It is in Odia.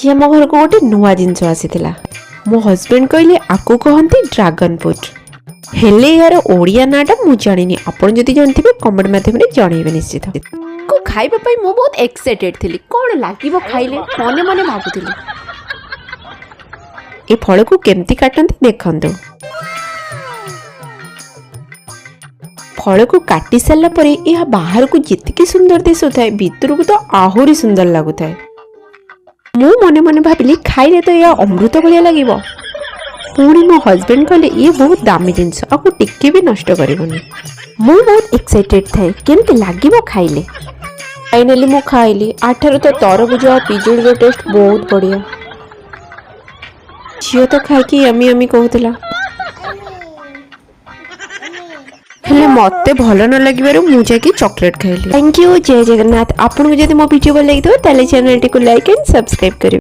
ଆଜି ଆମ ଘରକୁ ଗୋଟେ ନୂଆ ଜିନିଷ ଆସିଥିଲା। ମୋ ହଜବେଣ୍ଡ କହିଲେ ଆକୁ କହନ୍ତି ଡ୍ରାଗନ୍ ଫ୍ରୁଟ୍। ହେଲେ ଏହାର ଓଡ଼ିଆ ନାଁଟା ମୁଁ ଜାଣିନି। ଆପଣ ଯଦି ଜାଣିଥିବେ, କମେଣ୍ଟ ମାଧ୍ୟମରେ ଜଣେଇବେ ନିଶ୍ଚିତ। କୁ ଖାଇବା ପାଇଁ ମୁଁ ବହୁତ ଏକ୍ସାଇଟେଡ୍ ଥିଲି। କ'ଣ ଲାଗିବ ଖାଇଲେ, ମନେ ମନେ ଭାବୁଥିଲି। ଏ ଫଳକୁ କେମିତି କାଟନ୍ତି ଦେଖନ୍ତୁ। ଫଳକୁ କାଟି ସାରିଲା ପରେ ଏହା ବାହାରକୁ ଯେତିକି ସୁନ୍ଦର ଦିଶୁଥାଏ, ଭିତରକୁ ତ ଆହୁରି ସୁନ୍ଦର ଲାଗୁଥାଏ। ମୁଁ ମନେ ମନେ ଭାବିଲି, ଖାଇଲେ ତ ଏହା ଅମୃତ ଭଳିଆ ଲାଗିବ। ପୁଣି ମୋ ହଜବେଣ୍ଡ କହିଲେ, ଇଏ ବହୁତ ଦାମୀ ଜିନିଷ, ଆକୁ ଟିକେ ବି ନଷ୍ଟ କରିବନି। ମୁଁ ବହୁତ ଏକ୍ସାଇଟେଡ୍ ଥାଏ, କେମିତି ଲାଗିବ ଖାଇଲେ। ଫାଇନାଲି ମୁଁ ଖାଇଲି। ଆଠାରୁ ତ ତରଭୁଜ ଆଉ ପିଜୁଳିର ଟେଷ୍ଟ ବହୁତ ବଢ଼ିଆ। ଝିଅ ତ ଖାଇକି ୟମି ୟମି କହୁଥିଲା। ହେଲେ ମତେ ଭଲ ନ ଲାଗିବାରୁ ମୁଁ ଯାଇକି ଚକୋଲେଟ୍ ଖାଇଲି। Thank you, ଜୟ ଜଗନ୍ନାଥ। ଆପଣଙ୍କୁ ଯଦି ମୋ ଭିଡ଼ିଓ ଭଲ ଲାଗିଥିବ, ତାହେଲେ ଚ୍ୟାନେଲଟିକୁ ଲାଇକ୍ ଆଣ୍ଡ ସବସ୍କ୍ରାଇବ୍ କରିବେ।